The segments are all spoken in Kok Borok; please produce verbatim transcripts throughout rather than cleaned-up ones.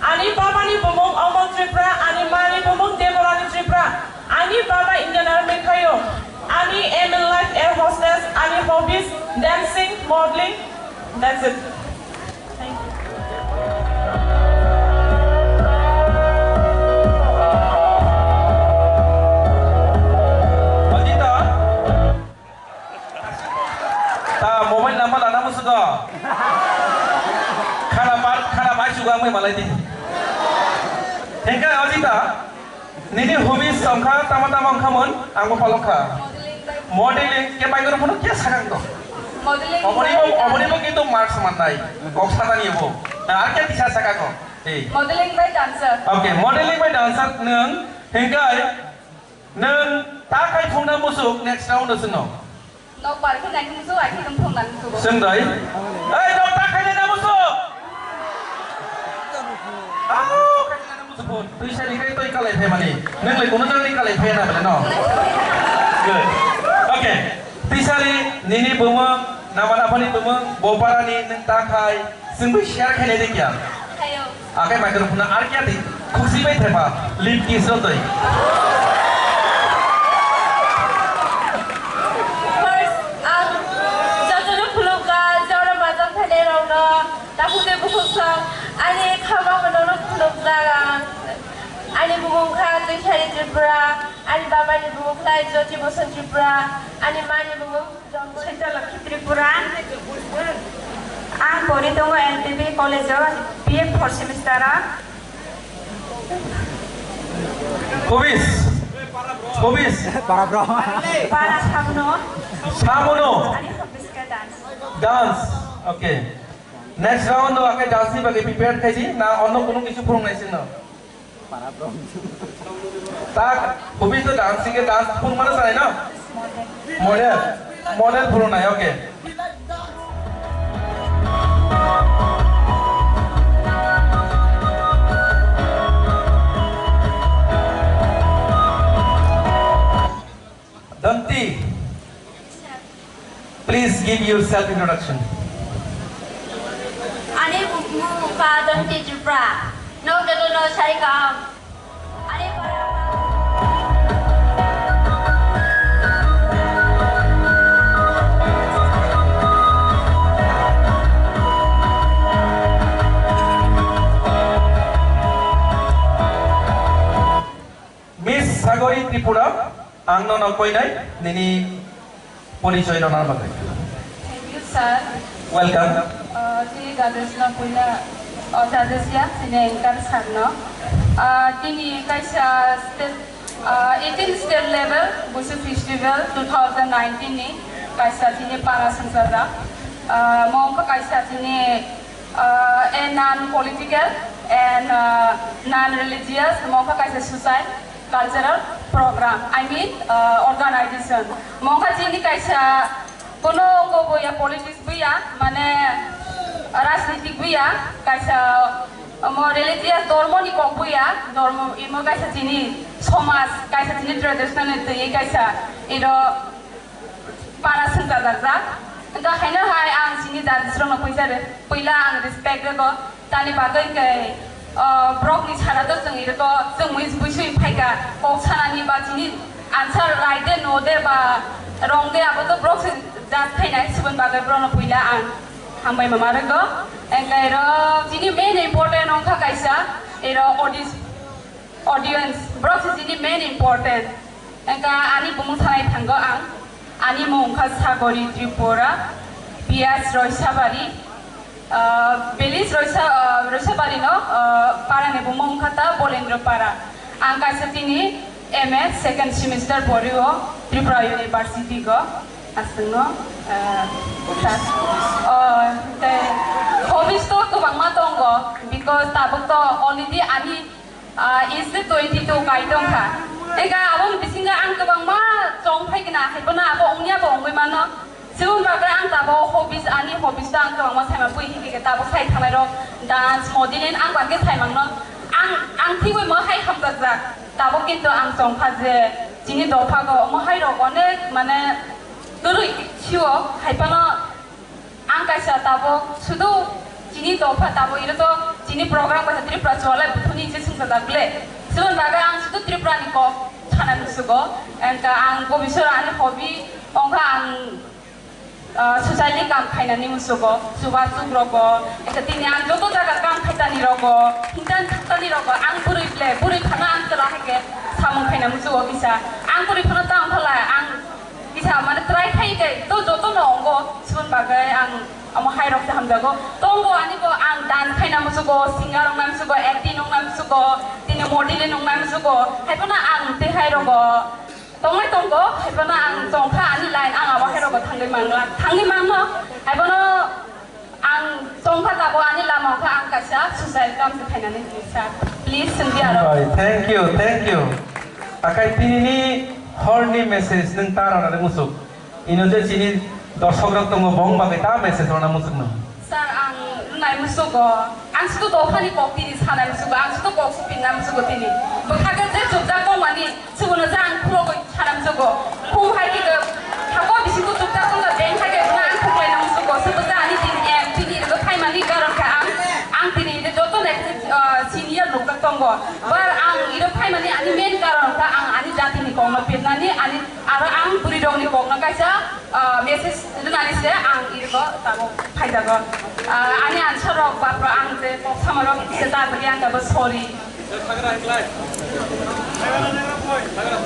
Ani baba ni bumung Omon Tripura, ani ma ni bumung Deborani Tripura. Ani baba Indian Army khaio. Ani aim in life air hostess, ani hobbies dancing, modeling. That's it. Thank you. Ajita. Ta mobile number lana musugo. Khana bar, khana bai sugo ang bai malai di. Hengka Ajita, nini hobbies wngkha tama tama wngkha mon, ang bo palok kha. Modeling bai. Modeling ke bai goro phano ke sakang to. Modeling Oboni bai bo, oboni bo dancer. Kintu marks mannai. Kok sakani bo. Ar ke tisa saka ko. Hey. Modeling bai dancer. Okay, modeling bai dancer nung hengka. Nwng ta khai phungna musuk next round o swngno. Nok bar khe nai musuk, ai khe nwng phungna musuk. Swng dai. Ei, nok ta khai na musuk. Amo khai na musuk phun. Twi sari khai toi kalai phai mani. Nwng lai kono jani kalai phai na bele no. Good. Okay. Twi sari nini bumung, namana phani bumung, boparani nwng ta khai. Swngwi share khainai de kya? Khaio. Akai microphone ar kya di? Khusi bai thepa, lip kiss rw twi. First, ang jotono khulumkha, jora majak phainai rokno, takhuk tei bukhuk song, ani kha mama nono khulumjak ang. Ani bumung kha Tuisari Tripura, ani baba ni bumung khlai Jyoti Boson Tripura, ani ma ni bumung Saitya Lakhi Tripura. Ang pori tongo L P B college o, B A fourth semester o. Hobbies. Hobbies. Para bro. Para samono. Samono. Ani hobbies khe dance. Dance. Okay. Next round o akai dance ni bagwi prepare khai di na onno kunu kisu phurung nai sino. Tak, hobby to dancing ke dance phurung mano sanai no? Model, model phurung nai, okay. Danti, please give your self introduction. Ani bumung kha Danti Tripura. Nok jotono sai kaham. Ani para Miss Sagori Tripura, ang nono koinai nini porichoi rwna bagwi. Thank you, sir. Welcome. Uh, chini judges no puila, uh, judges ya, chini anchor sir no. Uh, tini kaisa state, uh, eighteen state level Busu Festival two thousand nineteen ni kaisa chini para swngjajak. Uh, mo wngkha kaisa chini uh, a non-political and, uh, non-religious, mo wngkha kaisa suicide cultural program, I mean, uh, organization. Mo wngkha chini kaisa kono kobo ya politics bo ya, mane rajnitik bo ya, kaisa omo religious dormo ni kok bo ya, dormo imo kaisa chini somaj, kaisa chini traditional ni twi kaisa iro para swngjajak jak. Wngkha haino hai ang chini judges rokno puisa re-, puila ang respect rwgo. Tani bagwi hwnkhe, o, borokni sara to chwng irwgo, chwng mui buisui phaikha. Kok sanani ba chini answer right de no de ba wrong de abo to borok se judge khainai, chiboni bagwi borokno puila ang hambai ma ma rwgo. Hwnkhe iro chini main important wngkha kaisa iro audis-, audience, borok se chini main important. Wngkha ani bumung sanai thango ang. Ani mung wngkha Sagori Tripura, P S Roisabari, ah, village Roisa-, ah, Roisabari no, ah, para ni bumung wngkha ta Bolendra Para. Ang kaisa tini M A second semester pori o Tripura University go. Aswk no, ah, class, oh, tei hobbies to kwbangma tongo, because tabuk to already ani Ah, is the twenty-two kai tong kha. Ega aboni bisingo ang kwbangma chong phai kna, hai bono abo ongya bo ongwi mano. Chiboni bagwi ang tabuk hobbies, ani hobbies to ang kwbangma saima bui hinke ke tabuk sai thangnai rok dance, modeling ang bagwi sai mangno. Ang, ang thigwi mo hai hamjakjak. Tabuk kintu ang chong kha je chini dopha go omo hai rok onek mane twrwi sio hai phano. Ang kaisa tabuk sudu Chini topha tabo iro to chini program kasa Tripura chwalai buthuni je sungsa dagle. Sibon baga ang sudu Tripura ni kok sana musugo. Engka ang bo bisora ani hobby ongkha ang ah, society kam khainani musugo, chuba chuk rogo, eka tini ang joto jaga kam khaitani rogo, hintan khaitani rogo, ang bwrwi ble, bwrwi phano ang chwla hai khe samung khaina musugo kisa. Ang bwrwi phano ta ongkha lai, ang kisa mane try khai khe to joto no ongo, sibon bagwi ang amo hai rok se hamjago. Tongo ani bo ang dance khaina musugo, singer ongna musugo, acting ongna musugo, tini modeling ongna musugo, hai phano ang tei hai rogo. Tongwi tongo, haiphano ang tongkha ani line, ang abo hai rogo thangwi mangla, thangwi mangno, haiphano ang tongkha tabuk ani lama kha ang kaisa suicide kam se khainani sa. Please, sengdi aro. Bhai, thank you, thank you. Akai tinini horni message nung ta rana musuk. Ino je chini dorsok rok tongo, bong bagwi ta message rana musuk nung. Sir, ang nai musugo, ang sudu dophani kok tini sanai musugo, ang sudu kok supinna musugo tini. Bwkha khe je chupjak tongmani, suguno je ang khulogwi sanai musugo. Khum hai khe thako bisingo chupjak tongla, beng hai khe na ang khuklaina musugo. Sudu je ani tini, em, tini iro phaimani karon khe ang, ang tini iro joto nai, ah, senior nukjak tongo. Bar ang iro phaimani ani main karon khe ang ani jatini kokno pirnani, ani Aro ang bwrwi rokni kokno kaisa, ah, message rwnani se ang iriko tabuk phaijago. Ah, ani answer rok bapro ang je kok sama rok se ta bwrwi ang kabo sorry.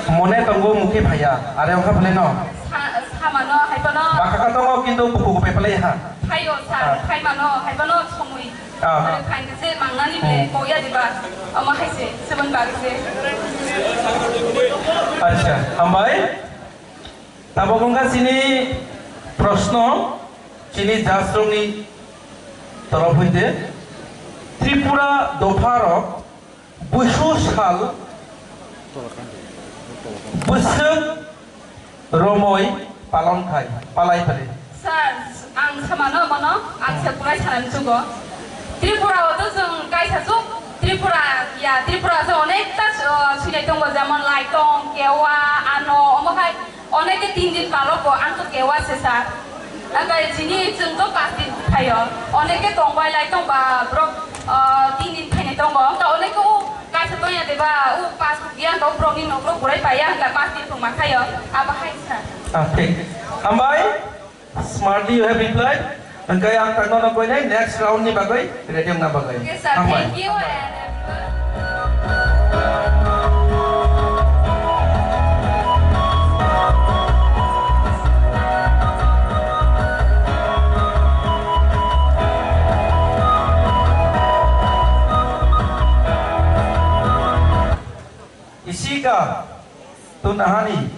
Mone tongo mukhe phaiya, are ongkha phale no? Sa-, samano haiphano. Bakha ka tongo kintu buku pai phale ha. Phaio sir, Ah. phaimano haiphano somoi. Ah. Are phainse mangnani ble Hmm. kokya diba, omo haise, sebon bagse. Acha, hambai. Tabuk wngkha chini proshno, chini judge rokni torof hoite Tripura dopha rok buisu sal bwswk romoi palon khai, palai phali. Sir, ang samano mono, ang se kulai sanam chugo. Tripura o to jwng kaisa chuk, Tripura, ya, Tripura se onekta, uh, sinai tongo, jemon Laitong, Kewa, Ano, omo hai Oneke tin din palo ko ang to kewa se sir. Akai chini chwng to pas din phaio. Oneke tongbai lai tongba borok, ah, tin din phainai tongo. Wngkha oneke o kaisa toya deba o pas kuk ya wngkha o borokni nok rok burai paiya wngkha pas din tongma khaio. Abo hai sir. Ah, thik. Hambai. Smartly you have replied. Hingke ang tangno no koinai next round ni bagwi ready wngna bagwi. Okay, sir. Hambai. Thank you and everyone. Ishika. Tu nahani?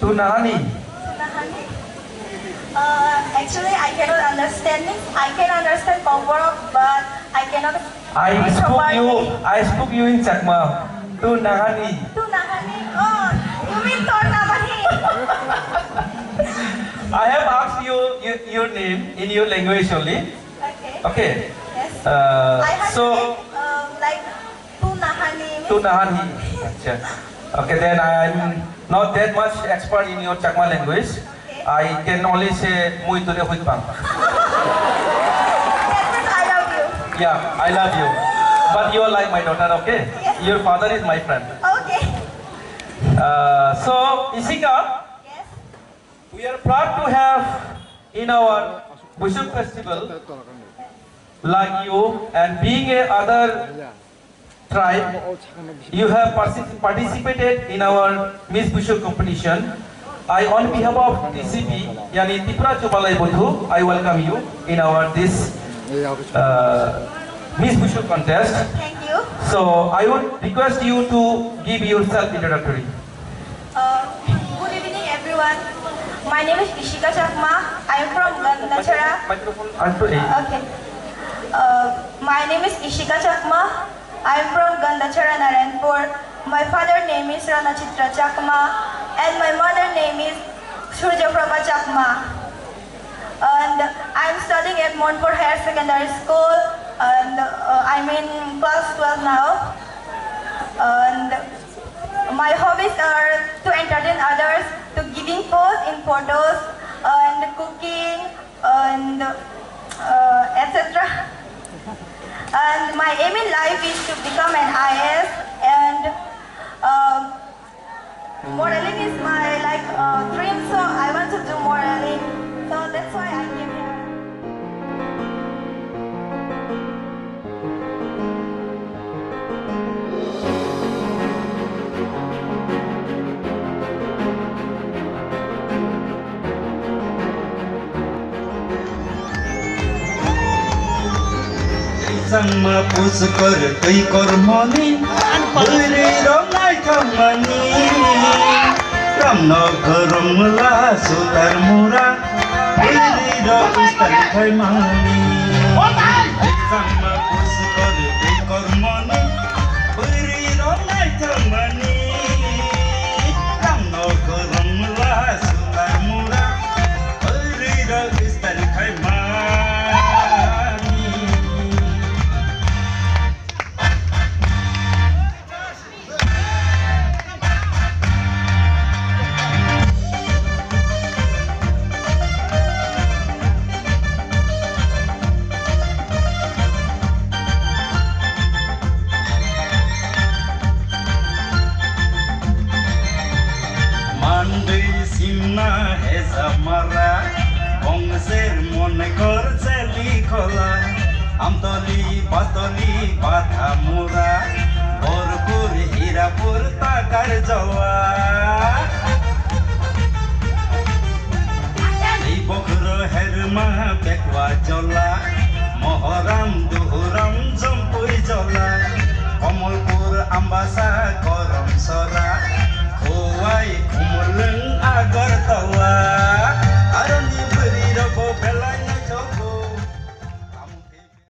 Tu nahani? Tu nahani? Uh, actually, I cannot understand. Means, I can understand Kokborok, but I cannot I speak spoke you, properly. I spoke you in Chakma. Tu nahani? Tu nahani? Oh, you mean Tor nahani? I have asked you, you, your name in your language only. Okay. Okay. Yes. Uh, I have so, name, uh, like, Tu nahani. Tu nahani. Acha. Okay, then I'm not that much expert in your Chakma language. Okay. I can only say mui tule huitbang. That means I love you. Yeah, I love you. But you are like my daughter, okay? Yes. Your father is my friend. Okay. Uh, so, Ishika, Yes. we are proud to have in our Buisuk festival like you, and being a other tribe, you have partic- participated in our Miss Buisuk competition. I, on behalf of T C B, yani Tripura Chubalai Buthu, I welcome you in our this, uh, Miss Buisuk contest. Thank you. So I would request you to give yourself introductory. Uh, good evening, everyone. My name is Ishika Chakma. I am from Gandachara. Microphone, microphone. Okay. Uh, my name is Ishika Chakma. I am from Gandachara, Narayanpur. My father name is Ranachitra Chakma, and my mother name is Surjaprabha Chakma. And I'm studying at Monpur Higher Secondary School, and, uh, I'm in class twelve now. And my hobbies are to entertain others, to giving pose in photos, and cooking, and uh, et cetera. And my aim in life is to become an I A S, and uh, modeling is my, like, uh, dream, so I want to do modeling. So that's why I came here. Changma puskor twi kormoni, bwrwi rok naithokmani. Ramno koromla sutar mura, bwrwi rok style khaimani. Changma puskor twi kormoni, bwrwi rok naithokmani. Ramno koromla sutar mura, bwrwi rok style khaimani. Mandwi simna heza mara, bongser mone kor cheli khola, Amtoli, Bastoli, Bathamura, Borpur, Hirapur, Takarjola. Tei Bokhro, Herma, Bekwa, Jola, Mohoram, Duhuram, Jompui, Jola, Komolpur, Ambasa, Koromsora, Khowai, Khumulwng, Agartala.